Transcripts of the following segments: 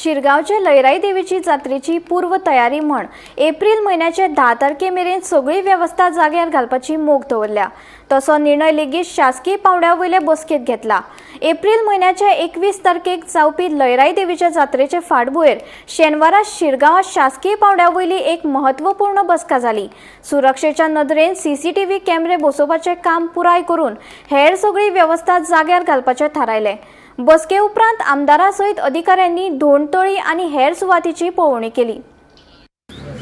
शिरगांवचे लयराई देवीची जात्रेची पूर्व तयारी म्हण एप्रील म्हयन्याचे 10 तारखे मेरेन सगळी वेवस्था जाग्यार घालपाची मोख दवरल्या. तसो निर्णय लेगीत शासकीय पावंड्या वयले बसकेंत घेतला. एप्रील म्हयन्याचे 21 तारखेक जावपी लयराई देवीच्या जात्रेचे फाटभुंयेर शेनवारा शिरगांवां शासकीय पावंड्या वयली एक महत्वपूर्ण बसका जाली. सुरक्षेच्या नदरेन सीसीटीव्ही कॅमेरे बसोवपाचें काम पुराय करून हेर सगळी वेवस्था जाग्यार घालपाचें थारायलें. बसके उपरांत आमदारा सयत अधिकाऱ्यांनी धोणतळी आनी हेर सुवातीची पळोवणी केली.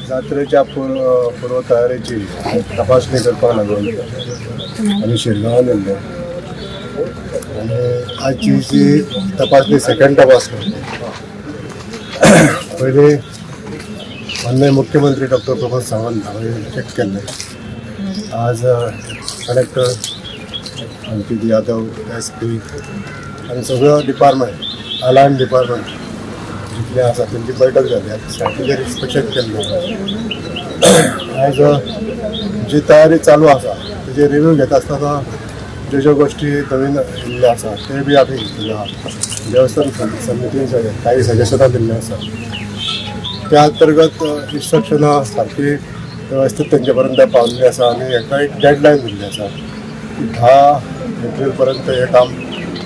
जात्रेच्या पूर्वतयारीची तपासणी करपाक लागून आमी शिरगांवान येयल्ले आनी आजची जी तपासणी, सेकंड तपासणी. पयलीं माननीय मुख्यमंत्री डॉक्टर प्रमोद सावंत हांणी चॅक केल्लें. आज कलेक्टर अंकित यादव, एसपी आनी सगळो डिपार्टमेंट, अलायन डिपार्टमेंट जितले आसा तेंची बैठक जाली. सायटीचेर इन्स्पेक्शन केल्लें. आयज जी तयारी चालू आसा तेजे रिव्यू घेता आसतना ज्यो ज्यो गोश्टी नवीन येयल्ल्यो आसा ते बी आमी घेतिल्ल्यो आहा. देवस्थान समितीन काही सजेशनां दिल्लीं आसा. त्या अंतर्गत इन्स्ट्रक्शनां सारकी व्यवस्थीत तेंचे पर्यंत पावल्ली आसा आनी हेका एक डेडलायन दिल्ली आसा की 10 एप्रील पर्यंत हें काम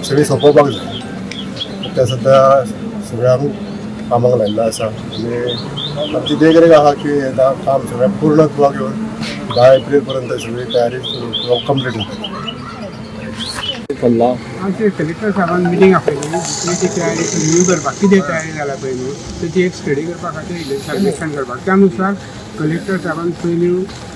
सगळें सोंपोवपाक जाय. त्या सद्या सगळ्यांक कामाक लायिल्लो आसा आनी आमची देखरेख आहा की हें काम सगळें पूर्णत्वाक येवन 10 एप्रील पर्यंत सगळी तयारी कंप्लीट जातली. पडला. आमचे कलेक्टर साहेबान मिटींग आपयली. ती तयारी रिव्यू करपाक, कितें तयारी जाल्या पळय न्हू, तेची एक स्टडी करपा खातीर येयले, सर्वेक्षण करपाक. त्या नुसार कलेक्टर साहेबान पयलीं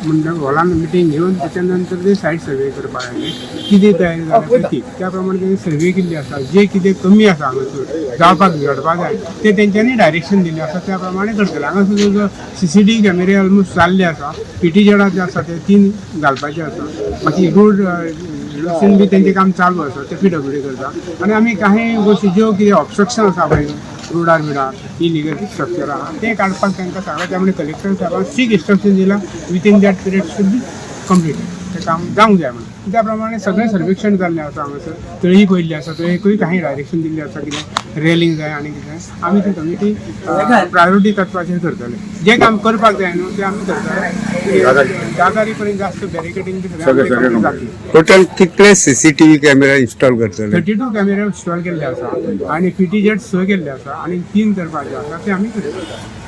म्हणटा हॉलान मिटींग घेवन त्याच्या नंतर ते सायट सर्वे करपाक आयले. कितें तयारी जाल्या पळय ती, त्या प्रमाणे तेणी सर्वे केल्ली आसा. जे कितें कमी आसा हांगासर जावपाक घडपाक जाय, ते तेंच्यांनी डायरेक्शन दिल्लें आसा, त्या प्रमाणे करतले. हांगासर जो सीसीटीव्ही कॅमेरे ऑलमोस्ट जाल्ले आसा. पीटी जेडा जे आसा ते तीन घालपाचे आसा. बाकी रोड रिडक्शन बी तेंचें काम चालू आसा, ते पीडब्ल्यूडी करता. आनी आमी काही गोश्टी ज्यो कितें ऑब्स्ट्रक्शन आसा पळय रोडार बिडार, इलिगल स्ट्रक्चर आहा, तें काडपाक तांकां सांगलां. त्यामुळे कलेक्टर साहेबान स्ट्रीक इन्स्ट्रक्शन दिलां, within that period should be complete, तें काम जावंक जाय म्हणून. त्या प्रमाणे सगळें सर्वेक्षण जाल्लें आसा. हांगासर तळी पयल्ली आसा, तळयेकूय काही डायरेक्शन दिल्लें आसा, कितें रेलिंग जाय आनी कितें. आमी ती कमिटी प्रायोरिटी तत्वाचेर करतले. जें काम करपाक जाय न्हू तें आमी करतले. 10 तारीख पर्यंत जास्त बॅरिकेडिंग बी सगळें complete जातलें. टोटल कितले सीसीटीव्ही कॅमेरा इन्स्टॉल करतले? 32 कॅमेरे इन्स्टॉल केल्ले आसा आनी पीटी जेड स केल्ले आसा आनी तीन करपाचे आसा, ते आमी करतले.